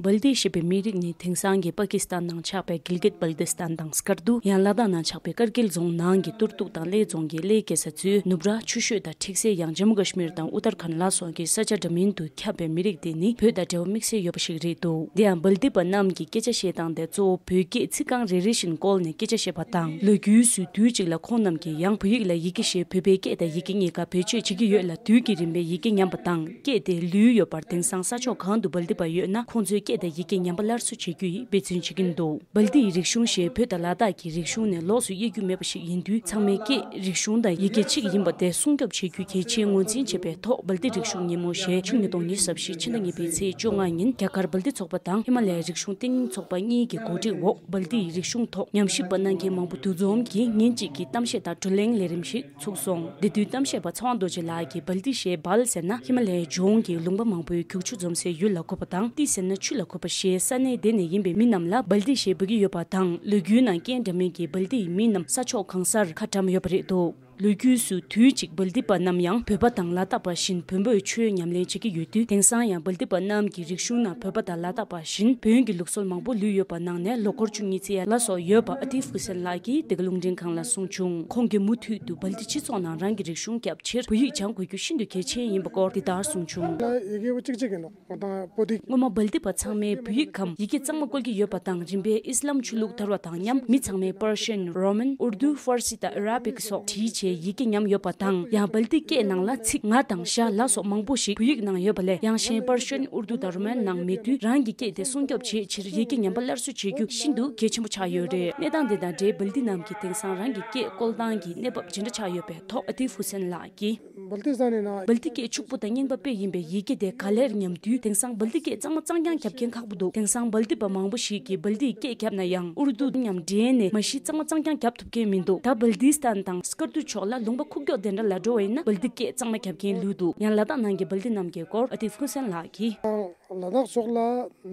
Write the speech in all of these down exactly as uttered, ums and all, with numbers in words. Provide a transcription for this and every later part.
སྦལ་ཏི་ཞེས་པའི་མི་རིགས་ནི་དེང་སང་གི་པ་ཀི་སི་ཐན་ནང་ཆགས་པའི་གིལ་གིད་སྦལ་ཏི་སི་ཐན་དང་སྐར་དུ། ཡང་ལ་དྭགས་ནང་ཆགས་པའི་ཀར་གིལ་རྫོང་ནང་གི་ཏུར་ཏུག་དང་གླེ་རྫོང་གི་གླེ་རྒྱལ་ས་ཚོའི་ནུབ་ར་ཆུ་ཤོད་དང་འཁྲིག་སའི་ཡང་ཇམ་མུ་ཀ་ཤི་མིར་དང་ཨུ་ཏར་ཁན་ལ་སོགས་ཀྱི་ས་ཆ་འདྲ་མིན་དུ་ཁྱབ་པའི་མི་རིགས་དེ་ནི་བོད་དང་འབྲེལ་བ་དམིགས་བསལ་ཡོད་པ་ཞིག་རེད་འདུག་དེ་ཡང་སྦལ་ཏི་པ་རྣམས་ཀྱི་སྐད་ཆ་བཤད་སྟངས་དེ་གཙོ་བོ་བོད་སྐད་ཚིག་རྐང་རེ་རེ་བཞིན་བཀོལ་ནས་སྐད་ཆ་བཤད་པ་དང་། ལོ་རྒྱུས་སུ་དུས་གཅིག་ལ་ཁོང་རྣམས་ཀྱིས་ཡང་བོད་ཡིག་ལ་ཡི་གེ་ཞེས་བོད་པའི་སྐད་དང་ཡི་གེ་གཉིས་ཀ་བེད་སྤྱོད་བྱེད་ཀྱི་ཡོད་ལ། དུས་ཀྱི་རིམ་པའི་ཡི་གེ་ཉམས་པ་དང་། སྐད་དེ་ལུས་ཡོད་པར། དེང་སང་ས་ཕྱོགས་གང་དུ་སྦལ་ཏི་པ་ཡོད་ན་ཁོང་ཚོའི་སྐད་དང་ཡི་གེ་ཉམས་པ་སླར་གསོ་བྱེད་རྒྱུ་ཡི་འབད་བརྩོན་བྱེད་ཀྱིན་འདུག་སྦལ་ཏི་ཡི་རིག་གཞུང་ཞེས་བོད་དང་ལ་དྭགས་ཀྱི་རིག་གཞུང་ནས་ལོགས་སུ་དབྱེ་རྒྱུ་མེད་པ་ཞིག་ཡིན་དུས། ཚང་མའི་སྐད་རིག་གཞུང་དང་ཡི་གེ་གཅིག་ཡིན་པ་དེ་སྲུང་སྐྱོབ་བྱེད་རྒྱུ་གལ་ཆེན་ངོས་འཛིན་བྱས་པའི་ཐོག་སྦལ་ཏི་རིག་གཞུང་ཉིན་མོ་ཞེས་ཕྱི་ལོ་ཉིས་སྟོང་ཉི་ཤུ་རྩ་བཞི་ཕྱི་ཟླ་གཉིས་པའི་ཚེས་བཅོ་ལྔ་ཉིན་རྒྱ་གར་སྦལ་ཏི་ཚོགས་པ་དང་ཧི་མ་ལ་ཡའི་རིག་གཞུང་བསྟི་གནས་ཚོགས་པ་གཉིས་ཀྱི་གོ་སྒྲིག་འོག་སྦལ་ཏི་ཡི་རིག་གཞུང་ཐོག་ཉམས་ཞིབ་པ་གནང་མཁན་མང་པོ་འདུ་འཛོམས་ཀྱིས་ཉིན་གཅིག་གི་གཏམ་བཤད་དང་བགྲོ་གླེང་ལས་རིམ་ཞིག་ཚུགས་སོང་། དེ་དུས་གཏམ་བཤད་པ་ཚེ་དབང་རྡོ་རྗེ་ལགས་ཀྱིས་སྦལ་ཏི་ཞེས་སྦལ་ཟེར་ན་ཧི་མ་ལ་ཡའི་ལྗོངས་ཀྱི་ལུང་པ་མང་པོའི་རྒྱུག་ཆུ་འཛོམས་སའི་ཡུལ་ལ་གོ་བ་དང་། ཏི་ཟེར་ན་ཆུ་ལ་གོ་བ་ཞེས་ས་གནས་དེ་ནས་ཡིན་པའི་མི་རྣམས་ལ་སྦལ་ཏི་ཞེས་འབོད་ཀྱི་ཡོད་པ་དང་། ལོ་རྒྱུས་ནང་རྐྱེན་འདྲ་མིན་གྱིས་སྦལ་ཏི་ཡི་མི་རྣམས་ས་ཕྱོགས་གང་སར་ཁ་བཀྲམ་ཡོད་པ་རེད་འདུག་ལོ་རྒྱུས་སུ་དུས་གཅིག་སྦལ་ཏི་པ་རྣམས་ཡང་བོད་པ་དང་ལ་དྭགས་པ་བཞིན་བོན་པོའི་ཆོས་ཉམས་ལེན་བྱེད་ཀྱི་ཡོད་དུས། དེང་སང་ཡང་སྦལ་ཏི་པ་རྣམས་ཀྱི་རིག་གཞུང་ནང་བོད་པ་དང་ལ་དྭགས་པ་བཞིན་བོན་གྱི་ལུགས་སྲོལ་མང་པོ་ལུས་ཡོད་པ་ནང་ནས་ལོ་འཁོར་བཅུ་གཉིས་ཚེ་ཡ་ལ་སོགས་ཡོད་པ་ཨ་ཏི་ཧྥུ་སན་ལགས་ཀྱིས་འདི་ག་རླུང་འཕྲིན་ཁང་ལ་གསུངས་བྱུང་། ཁོང་གིས་མུ་མཐུད་དུ་སྦལ་ཏི་སྤྱི་ཚོགས་ནང་རང་གི་རིག་གཞུང་བསྐྱབ་ཕྱིར་བོད་ཡིག་སྦྱང་དགོས་རྒྱུ་ཤིན་ཏུ་གལ་ཆེན་ཡིན་པ་སྐོར་འདི་ལྟར་གསུངས་བྱུང་། ཡི་གེ་བ་གཅིག་གཅིག་ཡིན་ནོ། ང་དང་པོ་ཏི། སྔོན་མ་སྦལ་ཏི་པ་ཚང་མས་བོད་ཡིག་གམ་ཡི་གེ་གཙང་མ་བཀོལ་གྱི་ཡོད་པ་དང་། རིམ་པས་ཨི་སི་ལམ་ཆོས་ལུགས་དར་བ་དང་མཉམ་མི་ཚང་མས་པར་ཤན། རོ་མན། ཨུར་དུ། ཧྥར་སི་དང་ཨ་ར་བིག་སོགས་བྲིས་བྱས་ཡི་གེ་ཉམས་ཡོད་པ་དང་། ཡང་སྦལ་ཏི་སྐད་ནང་ལ་ཚིག་ང་དང་ཞ་ལ་སོགས་མང་པོ་ཞིག་བོད་ཡིག་ནང་ཡོད་པ་ལས། ཡང་གཞན་པར་ཤན། ཨུར་དུ་དང་རོ་མན་ནང་མེད་དུས། རང་གི་སྐད་དེ་སྲུང་སྐྱོབ་བྱེད་ཕྱིར་ཡི་གེ་ཉམས་པ་སླར་གསོ་བྱེད་རྒྱུ་ཤིན་ཏུ་གལ་ཆེན་པོ་ཆགས་ཡོད་རེད། གནས་སྟངས་དེ་དང་འབྲེལ་སྦལ་ཏི་རྣམས་ཀྱིས་དེང་སང་རང་གི་སྐད་བཀོལ་སྟངས་ཀྱི་གནས་བབ་ཇི་འདྲ་ཆགས་ཡོད་པའི་ཐོག་ཨ་ཏི་ཧྥུ་སན་ལགས་ཀྱིས། སྦལ་ཏི་ས་ནས་ན། སྦལ་ཏི་སྐད་ཕྱུག་པོ་དང་རྙིང་པ་དཔེ་ཡིན་པའི་ཡི་གེ་དེ་ག་ལེར་ཉམས་དུས། དེང་སང་སྦལ་ཏི་སྐད་གཙང་མ་གཙང་རྐྱང་རྒྱབ་མཁན་ཁག་པོ་འདུག་དེང་སང་སྦལ་ཏི་པ་མང་པོ་ཞིག་གིས་སྦལ་ཏིའི་སྐད་བརྒྱབ་ན་ཡང་། ཨུར་དུ་མཉམ་འབྲེལ་ནས་མ་གཞི་གཙང་མ་གཙང་རྐྱང་རྒྱབ་ཐུབ་མཁན་མི་འདུག་ད་སྦལ་ཏི་སི་ཐན་དང་སྐར་དུ་ཕྱོགས་ལ་ལུང་པ་ཁུག་ཀྱོག་དེ་འདྲ་ལ་འགྲོ་བ་ཡིན་ན། སྦལ་ཏི་སྐད་གཙང་མ་རྒྱབ་མཁན་ལུས་འདུག་ཡང་ལ་དྭགས་ནང་གི་སྦལ་ཏི་རྣམས་ཀྱི་སྐོར་ཨ་ཏི་ཧྥུ་སན་ལགས་ཀྱིས། ལ་དྭགས་སོགས་ལ་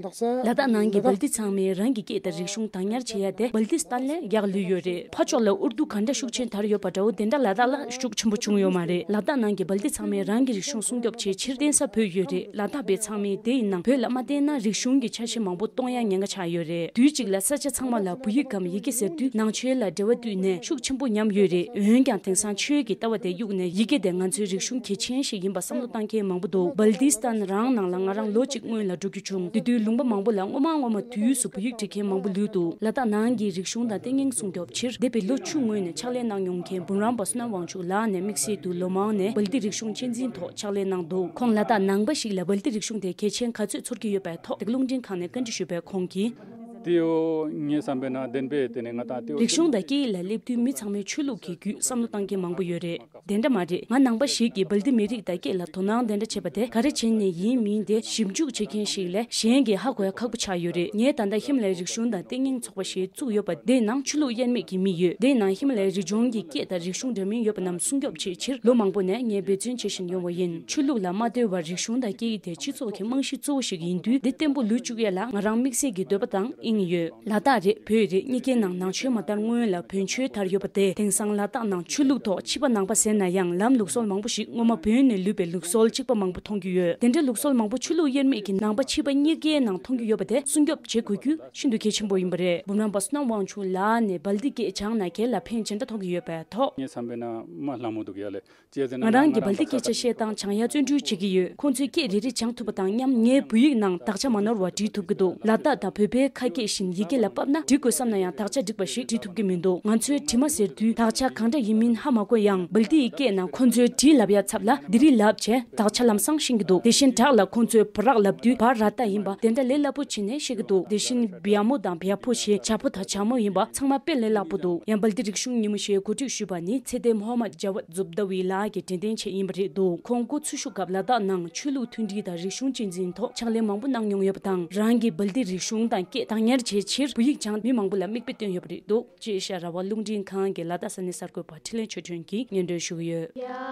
འདག་ས། ལ་དྭགས་ནང་གི་ལ་དྭགས། སྦལ་ཏི་ཚང་མས་རང་གི་སྐད་དང་རིག་གཞུང་བདག་ཉར་བྱེད་ཡ་དེ་སྦལ་ཏི་སི་ཐན་ལས་ཡག་ལུས་ཡོད་རེད། ཕར་ཕྱོགས་ལ་ཨུར་དུ་ག་འདྲ་ཤུགས་ཆེན་དར་ཡོད་པ་འདྲ་བོ་དེ་འདྲ་ལ་དྭགས་ལ་ཤུགས་ཆེན་པོ་བྱུང་ཡོད་མ་རེད། ལ་དྭགས་ནང་གི་སྦལ་ཏི་ཚང་མས་རང་གི་རིག་གཞུང་སྲུང་སྐྱོབ་བྱེད་ཕྱིར་བརྟེན་ས་བོད་ཡོད་རེད། ལ་དྭགས་པའི་ཚང་མས་དེ་ཡིན་ནའང་བོད་ལ་མ་བརྟེན་ན་རིག་གཞུང་གི་ཆ་ཤས་མང་པོ་སྟོང་ཡ་ཉེན་ཁ་ཆགས་ཡོད་རེད། དུས་གཅིག་ལ་ས་ཆ་ཚང་མ་ལ་བོད་ཡིག་གམ་ཡི་གེ་ཟེར་དུས་ནང་ཆོས་ལ་འབྲེལ་བ་བསྟུན་ནས་ཤུགས་ཆེན་པོ་ཉམས་ཡོད་རེད། འོན་ཀྱང་དེང་སང་ཆོས་ཀྱི་ལྟ་བ་དེ་གཡུགས་ནས་ཡི་གེ་དེ་ང་ཚོའི་རིག་གཞུང་གལ་ཆེན་ཞིག་ཡིན་པ་བསམ་བློ་བཏང་མཁན་མང་པོ་འདུག་སྦལ་ཏི་སི་ཐན་རང་ནང་ལ་ང་རང་ལོ་གཅིག་སྔོན་ལ་འགྲོ་རྒྱུ་བྱུང་། དེ་དུས་ལུང་པ་མང་པོ་ལ་སྔོན་མ་སྔོན་མ་དུས་སུ་བོད་ཡིག་འབྲི་མཁན་མང་པོ་ལུས་འདུག་ལ་དྭགས་ནང་གི་རིག་གཞུང་དང་བསྟན་རྙིང་སྲུང་སྐྱོབ་ཕྱིར་འདས་པའི་ལོ་བཅུ་སྔོན་ནས་ཕྱག་ལས་གནང་མྱོང་མཁན་འབུམ་རམས་པ་བསོད་ནམས་དབང་ཕྱུག་ལགས་ནས་དམིགས་བསལ་དུ་ལོ་མང་ནས་སྦལ་ཏི་རིག་གཞུང་གཅེས་འཛིན་ཐོག་ཕྱག་ལས་གནང་འདུག་ཁོང་ལ་དྭགས་ནང་པ་ཞིག་ལ་སྦལ་ཏི་རིག་གཞུང་དེ་གལ་ཆེན་ག་ཚོད་ཚོར་གྱི་ཡོད་པའི་ཐོག་དེ་ག་རླུང་འཕྲིན་ཁང་ནས་བཀའ་འདྲི་ཞུས་པས་ཁོང་གིས། དེའོ་ངའི་བསམ་པའི་ནང་བདེན་པས་དེ་ནས་ང་དང་དེའོ། རིག་གཞུང་དང་སྐད་ཡིག་ལ་སླེབས་དུས་མི་ཚང་མས་ཆོས་ལུགས་ཀྱི་བརྒྱུད་བསམ་བློ་བཏང་མཁན་མང་པོ་ཡོད་རེད། དེ་འདྲ་མ་རེད། ང་ནང་པ་ཞིག་གིས་སྦལ་ཏི་མི་རིགས་དང་སྐད་ལ་དོ་སྣང་དེ་འདྲ་བྱེད་པ་དེ་ག་རེ་བྱས་ནས་ཡིན་མིན་དེ་ཞིབ་འཇུག་བྱེད་མཁན་ཞིག་ལས་གཞན་གྱིས་ཧ་གོ་ཡ་ཁག་པོ་ཆགས་ཡོད་རེད། ངས་ད་ལྟ་ཧི་མ་ལ་ཡའི་རིག་གཞུང་དང་བསྟན་རྙིང་ཚོགས་པ་ཞེས་བཙུགས་ཡོད་པ་དེའི་ནང་ཆོས་ལུགས་དབྱེར་མེད་ཀྱི་མི་ཡོད། དེའི་ནང་ཧི་མ་ལ་ཡའི་རི་ལྗོངས་ཀྱི་སྐད་དང་རིག་གཞུང་འདྲ་མིན་ཡོད་པ་རྣམས་སྲུང་སྐྱོབ་བྱེད་ཕྱིར་ལོ་མང་པོ་ནས་ངས་འབད་བརྩོན་བྱེད་བཞིན་ཡོང་བ་ཡིན། ཆོས་ལུགས་ལ་མ་ལྟོས་པར་རིག་གཞུང་དང་སྐད་ཡིག་དེ་སྤྱི་ཚོགས་ཀྱི་རྨང་གཞི་གཙོ་བོ་ཞིག་ཡིན་དུས་འདི་བརྟན་པོ་ལུས་བཅུག་ཡ་ལ་ང་རང་དམིགས་བསལ་གྱི་འདོད་པ་དང་དབྱིངས་ཡོད། ལ་དྭགས་རེད། བོད་རེད། གཉིས་ཀའི་ནང་ནང་ཆོས་མ་དར་སྔོན་ལ་བོན་ཆོས་དར་ཡོད་པ་དེ་དེང་སང་ལ་དྭགས་ནང་ཆོས་ལུགས་ཐོག་ཕྱི་པ་ནང་པ་ཟེར་ན་ཡང་ལམ་ལུགས་སྲོལ་མང་པོ་ཞིག་སྔོན་མ་བོད་ནས་ལུས་པའི་ལུགས་སྲོལ་གཅིག་པ་མང་པོ་མཐོང་རྒྱུ་ཡོད། དེ་འདྲའི་ལུགས་སྲོལ་མང་པོ་ཆོས་ལུགས་དབྱེར་མེད་ཀྱི་ནང་པ་ཕྱི་པ་གཉིས་ཀའི་ནང་མཐོང་རྒྱུ་ཡོད་པ་དེ་སྲུང་སྐྱོབ་བྱེད་དགོས་རྒྱུ་ཤིན་ཏུ་གལ་ཆེན་པོ་ཡིན་པ་རེད། འབུམ་རམས་པ་བསོད་ནམས་དབང་ཕྱུག་ལགས་ནས་སྦལ་ཏི་སྐད་སྦྱངས་ན་སྒེར་ལ་ཕན་ཇི་འདྲ་ཐོགས་ཀྱི་ཡོད་པའི་ཐོག་ངའི་བསམ་པའི་ནང་མ་ལྷ་མོ་འདུག་ཡ་ལེ། ང་རང་གིས་སྦལ་ཏི་སྐད་ཆ་བཤད་སྟངས་སྦྱང་ཡ་བརྩོན་འགྲུས་བྱེད་ཀྱི་ཡོད། ཁོང་ཚོས་སྐད་རེ་རེ་སྦྱང་ཐུབ་པ་དང་མཉམ་ངས་བོད་ཡིག་ནང་དག་ཆ་མ་ནོར་བ་འབྲི་ཐུབ་ཀྱི་འདུག་ལ་དྭགས་དང་བོད་པའི་ཁ་སྐད་བཞིན་ཡི་གེ་ལ་ཕབ་ན་འབྲི་དགོས་བསམ་ན་ཡང་དག་ཆ་འགྲིག་པ་ཞིག་འབྲི་ཐུབ་ཀྱི་མི་འདུག་ང་ཚོས་བྲིས་མ་ཟེར་དུས་དག་ཆ་གང་འདྲ་ཡིན་མིན་ཧ་མ་གོ་ཡང་སྦལ་ཏིའི་སྐད་ནང་ཁོ་ཚོས་བྲིས་ལབ་ཡ་ཚབ་ལ་དི་རི་ལབ་བྱས་དག་ཆ་ལམ་སང་ཤེས་ཀྱི་འདུག་དེ་བཞིན་བྲག་ལ་ཁོ་ཚོས་བ་རག་ལབ་དུས་བ་ར་ཏ་ཡིན་པ་དེ་འདྲ་ལས་སླ་པོ་བྱས་ནས་ཤེས་ཀྱི་འདུག་དེ་བཞིན་བྱ་མོ་དང་བྱ་ཕོ་ཞེས་བྱ་ཕོ་དང་བྱ་མོ་ཡིན་པ་ཚང་མ་དཔེ་ལས་སླ་པོ་འདུག་ཡང་སྦལ་ཏི་རིག་གཞུང་ཉིན་མོ་ཞེས་གོ་སྒྲིག་ཞུས་པ་ནི་ཚེ་བརྟན་མོ་ཧ་མད་ཇ་ཝད་ཛུབ་དཱ་ཝི་ལགས་ཀྱི་དྲན་རྟེན་ཆེད་ཡིན་པ་རེད་འདུག་ཁོང་སྐུ་འཚོ་བཞུགས་སྐབས་ལ་དྭགས་ནང་ཆོས་ལུགས་མཐུན་སྒྲིལ་དང་རིག་གཞུང་གཅེས་འཛིན་ཐོག་ཕྱག་ལས་མང་པོ་གནང་མྱོང་ཡོད་པ་དང་། རང་གི་སྦལ་ཏི་རིག་གཞུང་དང་སྐད་བདག་ཉར་བྱེད་ཕྱིར་བོད་ཡིག་སྦྱང་མི་མང་པོ་ལ་མིག་དཔེ་སྟོན་ཡོད་པ་རེད་འདུག་ཅེས་ཨེ་ཤ་ཡ་རང་དབང་རླུང་འཕྲིན་ཁང་གི་ལ་དྭགས་ས་གནས་གསར་འགོད་པ་འཕྲིན་ལས་ཆོས་སྒྲོན་གྱིས་སྙན་སྒྲོན་ཞུ་གི་ཡོད། يا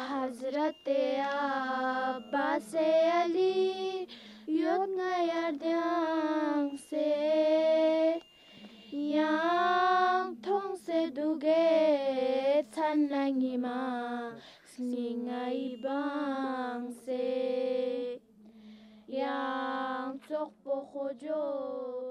حضرت عباس علي ཡོད་ང་ཡར་ལྡང་སེ། ཡང་མཐོང་སེ་སྡུག་གེ་མཚན་ལ་ཉི་མ་སྙིང་ང་ཡི་བང་སེ། ཡང་ཙོག་པོ་ཧོ་ཇོ།